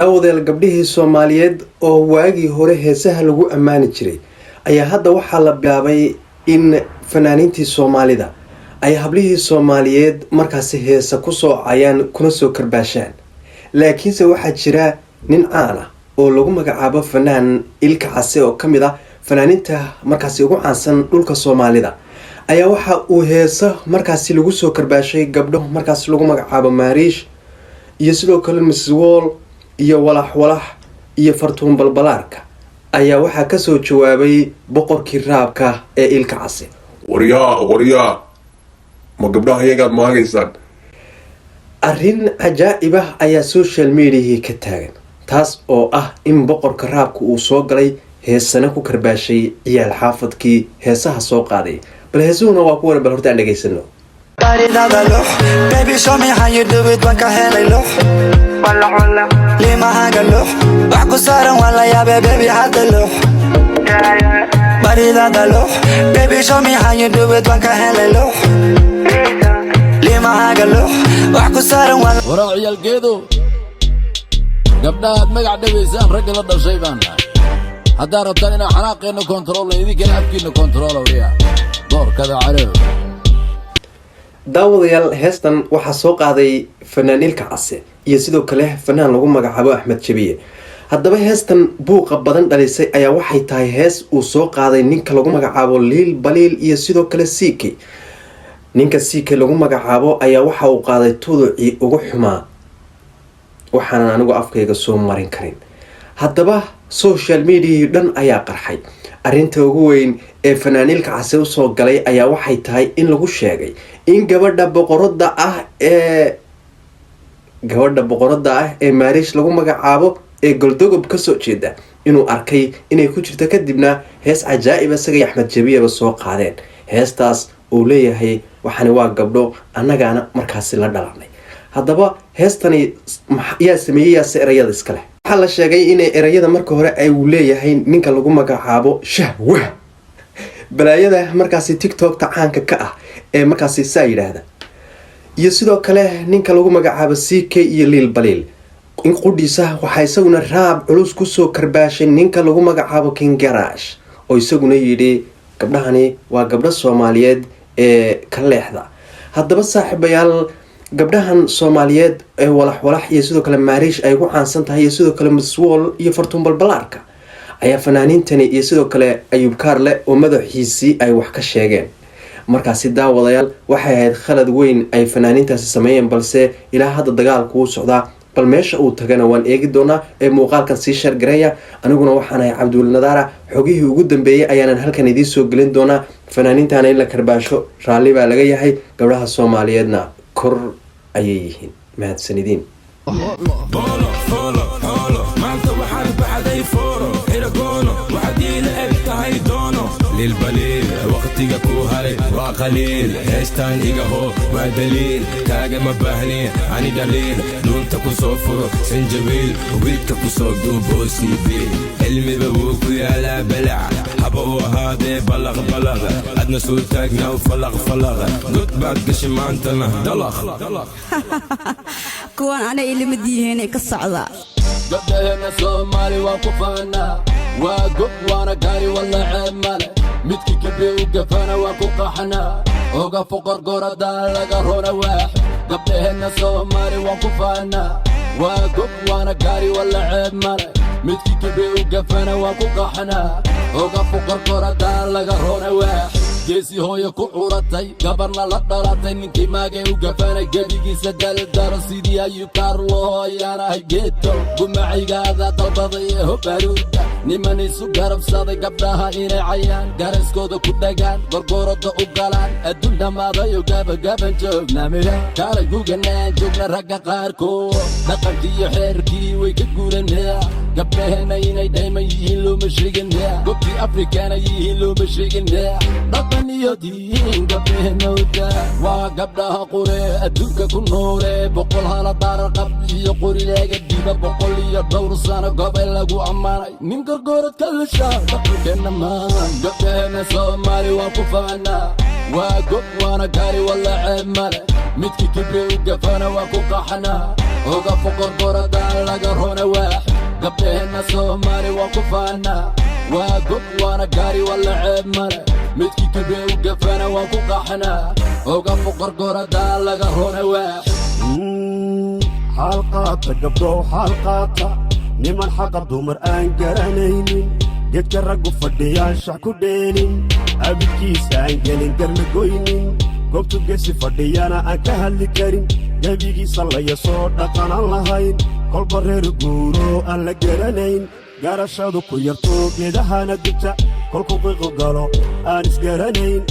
Awdeel gabdhihii Soomaaliyeed oo waagii hore heesaha lagu ammaani jiray ayaa hadda waxaa la bilaabay in fanaaniintii Soomaalida ay hablihii Soomaaliyeed markaasi heesa kusoo cayaan kuna soo karbaashaan. Laakiinse waxaa jira nin caan ah oo lagu magacaabo fanaan Ilka Case, oo kamid ah fanaaniinta markaasi ugu caansan dhulka Soomaalida, ayaa waxa uu heeso markaasi lagu soo karbaashay gabdho markaasi lagu magacaabo Maariish iyo sidoo kale Miss Wall iyo Walax Walax iyo Fartuun Balbalaarka. Ayaa waxaa kasoo jawaabay boqorkii raabka ee Ilka Case. Waryaa, waryaa, ma gabdhaha iyagaad maagaysaan? Arrin cajaa'ib ah ayaa social mediahii ka taagan, taas oo ah in boqorka raabka uu soo galay, heesana ku karbaashay ciyaal xaafadkii heesaha soo qaaday. Bal heesuhuna waa kuwan, bal horta aan dhegaysano. Baridada lux. Baby, show me how you do it. Waan ka helay lux limahaaga lux. Wax ku saaran waan la yaabay, baby, hadda lux. Baridada lux. Baby, show me how you do it. Waan ka helay lux limahaaga lux. Wax ku saaran waan Waraa ciyaalgeedo, gabdhahaad magac dhawaysaan ragga la dhashay baan nahay. Haddaad rabtaan inaan xanaaqeenna kontaroolna, idinkana afkiinna kontaroola. Wariya doorkada carow. Daawadayaal, heestan waxaa soo qaaday fanaan Ilka Case iyo sidoo kale fanaan lagu magacaabo Axmed Jabiye. Haddaba heestan buuqa badan dhalisay ayaa waxay tahay hees uu soo qaaday ninka lagu magacaabo Liil Baliil iyo sidoo kale CK. Ninka CK lagu magacaabo ayaa waxa uu qaaday tuducii ugu xumaa, waxaanan anigu afkayga soo marin karin. Haddaba social mediahii dhan ayaa qarxay. Arrinta ugu weyn ee fanaan Ilka Case usoo galay ayaa waxay tahay in lagu sheegay in gabadha boqorada ah ee Maariish lagu magacaabo ee Goldogob kasoo jeeda inuu arkay inay ku jirto, kadibna hees cajaa'ib isaga iyo Axmed Jabiyaba soo qaadeen. Heestaas uu leeyahay, "Waxani waa gabdho, annagaana markaasi la dhalanay." Haddaba heestani yaa sameeyey, yaase erayada iskale? Waxaa la sheegay inay erayada marka hore ay uu leeyahay ninka lagu magacaabo Shahwah, balaayada markaasi TikTokta caanka ka ah ee markaasi saa yidhaahda, iyo sidoo kale ninka lagu magacaabo CK iyo Liil Baliil. In qudhiisa waxaa isaguna raab culus kusoo karbaashay ninka lagu magacaabo King Garash, oo isaguna yidhi, "Gabdhahani waa gabdho Soomaaliyeed ee ka leexda." Haddaba saaxiibayaal, gabdhahan Soomaaliyeed ee Walax Walax iyo sidoo kale Maariish ay ugu caansan tahay iyo sidoo kale Miss Wall iyo Fartuun Balbalaarka ayaa fanaaniintani iyo sidoo kale Ayuub Kaarle oo madaxiisii ay wax ka sheegeen. Markaasi daawadayaal, waxay ahayd khalad weyn ay fanaaniintaasi sameeyeen, balse ilaa hadda dagaalku wuu socdaa. Bal meesha uu tagana waan eegi doonaa. Ee muuqaalkan sii share gareeya. Aniguna waxaan ahay Cabdiweli Nadaara. Xogihii ugu dambeeyey ayaanan halkan idiin soo gelin doonaa. Fanaaniintana in la karbaasho raalli baa laga yahay, gabdhaha Soomaaliyeedna kor ayay yihiin. Mahadsanidin. Boolo foolo xoolo, maanta waxaad baxday fooro xiragoono, waxaad iila eg tahay doono. Liilbaliil, waqtiga ku haray waa qaliil. Heestaan iga hoo, waa daliil, kaagama baahni ani dhaliil. Dhuunta ku soo furo sanjabiil, wiilka ku soo duuboo siibi. Cilmiba wuu ku yaalaa balac, haba uu ahaadee balaq balaq. Adna soo taagnaw falaq falaq, god baad gashay maantana dalaq. Kuwan anay ilimid yihiin ka socda. Gabdhaheena Soomaali waan ku faanaa, waa gob waana gaari, walla ceeb male. Midkii gabe u gafana waa ku qaxnaa, oga foqor goradaa laga rona waax. Gabdhaheenna Soomaali waan ku faanaa, waa gob waana gaari, walla ceeb male. Midkii gabe u gafana waa ku qaxnaa, oga foqor goradaa laga rona waax. Geesi hooyo ku curatay, gabarna la dhalatay, ninkii maagay u gafanay gebigiisa daldalo. Sidii Ayub Kaarlo ayaanahay geeto gumacaygaada dalbaday ee hobaruuda. Niman isu garabsaday gabdhaha inay cayaan, garaskooda ku dhagaan, gorgorada u galaan, adduun dhammaadayo gabagaban joognaa, midha kaalay guganaan joogna. Ragga qaarkood dhaqankii iyo xeerkii way ka guuranaa. Gabdhaheenna inay dhayman yihiin looma sheegin, gobtii Afrikana yihiin looma sheegin. Dhaqan iyo diin gabdhaheenna uda waa gabdhaha qure adduunka ku noole. 100 hala daaraqab iyo qori laga dhiba, 100 iyo dhowr sano gobay lagu ammaanay nin gorgorad ka lusha dhaqankeenna maan. Gabdhaheenna Soomaali waan ku faanaa, waa gob waana gaari, walla ceeb male. Midkii kibre u gafana waa ku qaxnaa. Oga foqorgorada laga rona waax. Gabdhaheenna Soomaali waan ku faanaa, waa gob waana gaari, walla ceeb male. Midkii kalbe u gafana waan ku qaxnaa. Oga foqorgorada laga rona waax. Xaal qaata gabdhow, xaal qaata. Niman xaqa dumar aan garanaynin, geedka raggu fadhiyaan shax ku dheelin, abidkiisa aan gelin, garla goynin, goobtu gesi fadhiyana aan ka hadli karin, gebigiisa laya soo dhaqanaan lahayn, kolba reer guuro aan la garanayn, garashadu ku yarto, geedahana dubta kolku qiqu galo aan isgaranayn.